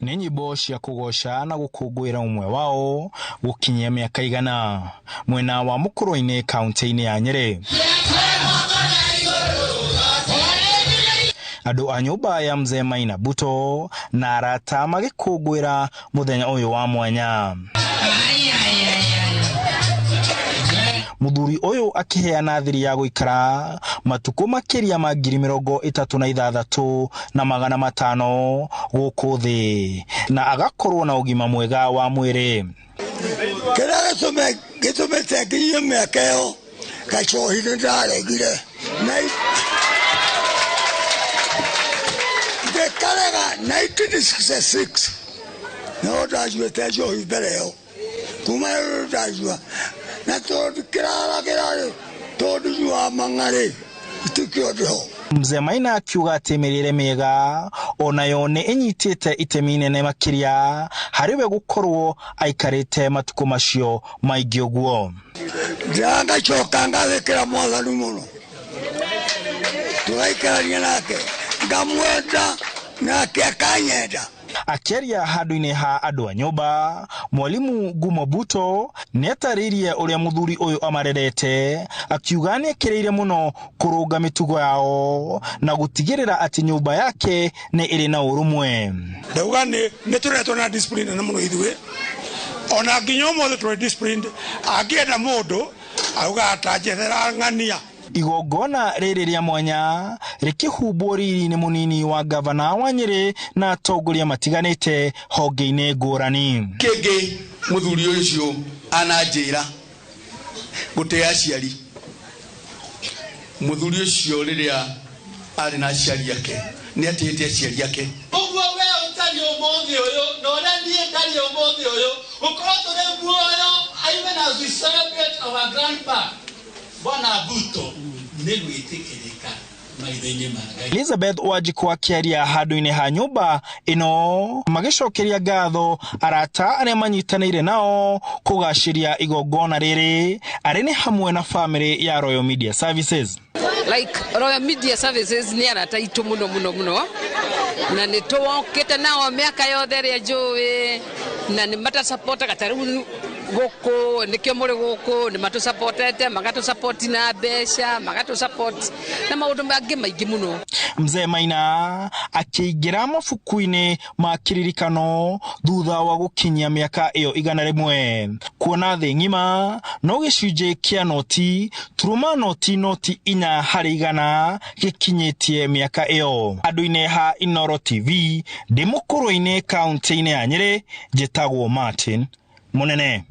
Nĩ nyĩmbo cia kũgoca na gũkũngũĩra ũmwe wao gũkinyia mĩaka 100 mwena wa Mũkũrwe-inĩ kaunti-inĩ ya Nyĩrĩ. Andũ a nyũmba ya Mzee Maina Buto na arata magĩkũngũĩra mũthenya ũyũ wa mwanya. Mũthuri ũyũ akĩheana thiri ya gũikara matukũ makĩria ma 36,500 gũkũ thĩ na agakorwo na ũgima mwega wa mwĩrĩ. Kĩrĩa gĩtũmĩte nginyie mĩaka ĩyo gacohi nĩ ndaregire na ngĩkarega 1966 no ndacuĩte njohi mbere ĩyo kuma rĩu ndacua na tondũ kĩraragĩra rĩ tondũ nyuaga mang'arĩ itikĩo ndĩho. Mzee Maina akiuga atĩ mĩrĩre mĩega onayo nĩ ĩnyitĩte itemi inene makĩria harĩ we gũkorwo aikarĩte matukũ macio maingĩ ũguo. Ndĩrangacoka ngathĩkĩra mwathani mũno tũgaikarania nake ngamwenda nake akanyenda. Akĩaria handũ-inĩ ha andũ a nyũmba, mwalimu Ngumo Buto nĩatarĩirie ũrĩa mũthuri ũyũ amarerete, akiuga nĩekĩrĩire mũno kũrũnga mĩtugo yao na gũtigĩrĩra atĩ nyũmba yake nĩ ĩrĩ na ũrũmwe. Ndauga nĩ tũretwo na discipline nene mũno ithuĩ, ona nginya ũmũthĩ tũrĩ disciplined. Angĩenda mũndũ augaga ta njethera ng'ania. Igongona rĩrĩ rĩa mwanya rĩkĩhumbwo riri-inĩ mũnini wa gavana wa Nyĩrĩ na atongoria matiganĩte honge-inĩ ngũrani. Kĩngĩ mũthuri ũcio ananjĩra gũtĩa aciari. Mũthuri ũcio rĩrĩa arĩ na aciari ake nĩ atĩĩte aciari ake. Ũguo we ũtariĩ ũmũthĩ ũyũ na ũrĩa niĩ ndariĩ ũmũthĩ ũyũ, gũkorwo tũrĩ muoyo even as we celebrate our grandpa Bwana Buto nĩ gwĩtĩkĩrĩka maitho-inĩ ma Ngai. Elizabeth Wanjikũ akĩaria handũ-inĩ ha nyũmba ĩno magĩcokeria ngatho arata arĩa manyitanĩire nao kũgacĩria igongona rĩrĩ arĩ nĩ hamwe na famĩlĩ ya Royal Media Services. Like Royal Media Services nĩ arata aitũ mũno mũno mũno na nĩ tũwokĩte nao mĩaka yothe ĩrĩa njũĩ na nĩ matũsupportaga ta rĩu gũkũ nĩkĩo mũrĩ gũkũ nĩ matũsupportete magatũsupport na mbeca magatũsupport na maũndũ mangĩ maingĩ mũno. Mzee Maina akĩingĩra mabuku-inĩ ma kĩririkano thutha wa gũkinyia mĩaka ĩyo 100 kuona thĩ ng'ima no gĩcunjĩ kĩa noti turuma noti noti 4 harĩ 100 gĩkinyĩtie mĩaka ĩyo. Andũ-inĩ ha Inooro TV ndĩ Mũkũrwe-inĩ kaunti-inĩ ya Nyĩrĩ, njĩtagwo Martin Mũnene.